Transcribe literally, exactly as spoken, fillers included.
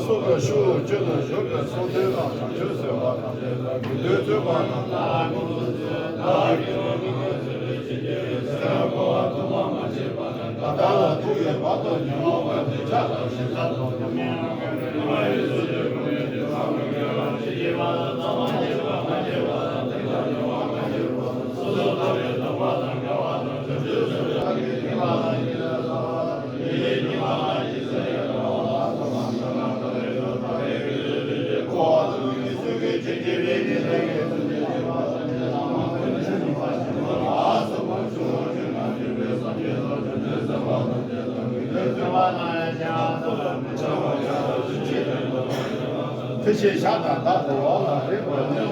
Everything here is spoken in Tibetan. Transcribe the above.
སུ་ལ་ཞུ་ཆོས་དང་ཞུ་བའི་ཚོགས་ལྡན་ལ་བྱང་ཆུབ་སེམས་དཔའ་དང་བཅས་པ་དགེ་འདུན་བརྩོན་པ་དང་། ད་ལྟ་ལ་ཐུག་པའི་བར་དུ་ཉོན་མོངས་པ་དེ་ཆགས་དང་ཞེན་ཆགས་དང་སྡུག་བསྔལ་མྱོང་བའི་ཚུལ་དེ་ཀུན་ནས་དེ་ཚང་མ་ཉེ་བར་ཞི་བ་དང་ཚང་མ་ཉེ་བ་དང་དེ་ལྟར་ཉེ་བ་མ་ཉེ་བ་སོ་སོར་ཐར་པའི་དམ་པ་དང་འགལ་བ་དང་བྱང་ཆུབ་སེམས་དཔའི་ཉེ་བ་དང་ཉེ་བ་དང་ཉེ་བ་དང་ཉེ་བ་དང་དེ་བཞིན་ཤ་དང་བདག་གོ་བ་ལ་རེག་པ་ནི།